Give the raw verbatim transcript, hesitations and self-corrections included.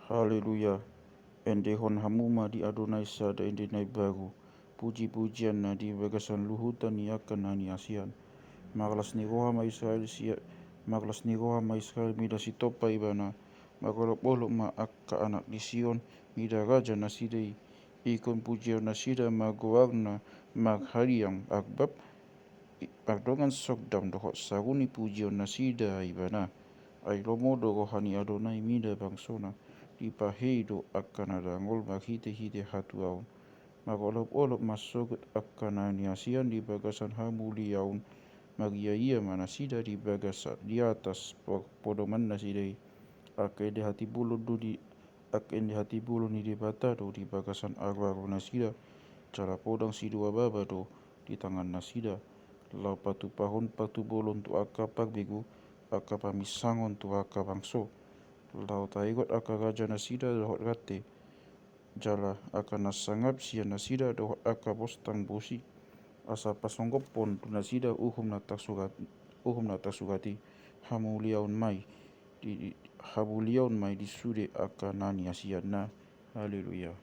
Haleluya. Endehon hamu ma di Adonai sada ende na imbaru, puji-pujianna di bagasan luhutan ni angka na niasian. Marlas ni roha ma Israel sia, marlas ni roha ma Israel mida sitompa ibana, marolop-olop ma angka anak ni Sion mida raja nasida i. Ingkon pujion nasida ma goarna marhadiang arbab, i-, mardongan sordam dohot saruni pujion nasida ibana. Ai lomo do roha ni Adonai mida bangsona, dipahei do angka na dangol marhite-hite hatuaon. Marolop-olop ma sogot angka na niasian di bagasan hamuliaon, mariaia ma nasida di bagasan di atas po-, podoman nasida i. Angka ende hatimbulon do di, angka ende hatimbulon ni Debata do di bagasan aruaru nasida, jala podang sidua baba do di tangan nasida, laho patupahon patumbolon tu angka parbegu, angka paminsangon tu angka bangso. Laho taingot angka raja nasida dohot rante, jala angka na sangap sian nasida dohot angka bostang bosi, asa pasonggophon tu nasida uhum na tarsurat, uhum na tarsurat i. Hamuliaon ma i di, di, hamuliaon ma i di sude angka na niasianna. Haleluya.